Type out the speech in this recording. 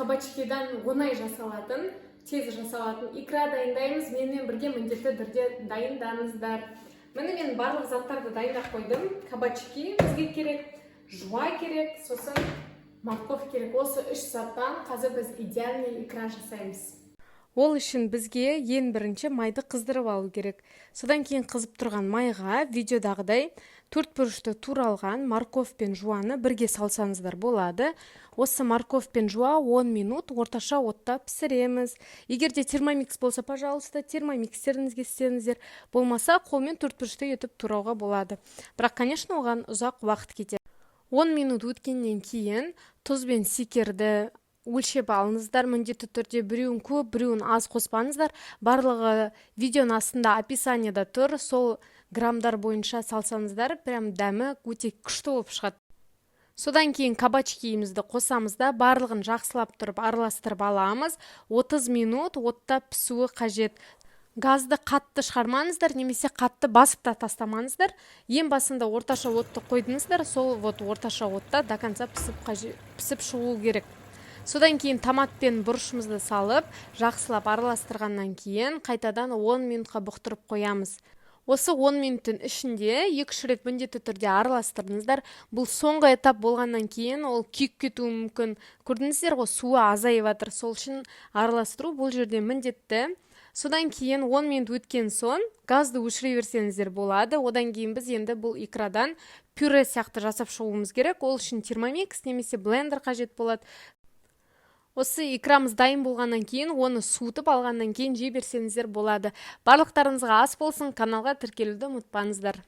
Кабачкидан оңай жасалатын, тез жасалатын икра дайындаймыз. Менімен бірге міндетті түрде дайындаңыздар. Міне, мен барлық заттарды дайындап қойдым. Кабачки бізге керек, жуа керек, сосын морковь керек. Осы үш заттан қазір біз идеальный икра жасаймыз. Ол үшін бізге ең бірінші майды қыздырып алу керек. Содан кейін қызып тұрған майға видеодағыдай төрт бұрышты туралған морковь пен жуаны бірге салсаңыздар болады. Осы морковь пен жуа 10 минут орташа отта пісіреміз. Егер де Термомикс болса, пожалуйста, термомикстеріңізге істеңіздер. Болмаса, қолмен төрт бұрышты етіп турауға болады, бірақ, конечно, оған ұзақ уақыт кетеді. 10 минут өткеннен кейін тұз бен секерді өлшеп алыңыздар. Міндетті түрде біреуін көп, біреуін аз қоспаңыздар. Барлығы видеоның астында, описанияда тұр. Сол граммдар бойынша салсаңыздар, прям дәмі өте күшті болып шығады. Содан кейін кабачкиімізді қосамыз да, барлығын жақсылап тұрып араластырып аламыз. 30 минут отта пісуі қажет. Газды қатты шығармаңыздар немесе қатты басып та тастамаңыздар. Ең басында орташа отты қойдыңыздар, сол вот орташа отта до конца пісіп шығу керек. Содан кейін томат пен бұрышымызды салып, жақсылап араластырғаннан кейін қайтадан 10 минутқа бұқтырып қоямыз. Осы 10 минуттың ішінде екі-үш рет міндетті түрде араластырдыңыздар. Бұл соңғы этап болғаннан кейін ол күйіп кетуі мүмкін. Көрдіңіздер ғой, суы азайып жатыр. Сол үшін араластыру бұл жерде міндетті. Содан кейін 10 минут өткен соң газды өшіре берсеңіздер болады. Одан кейін біз енді бұл икрадан пюре сияқты жасап шығуымыз керек. Ол үшін Термомикс немесе блендер қажет болады. Осы икрамыз дайын болғаннан кейін, оны суытып алғаннан кейін жей берсеңіздер болады. Барлықтарыңызға ас болсын! Каналға тіркелуді ұмытпаңыздар.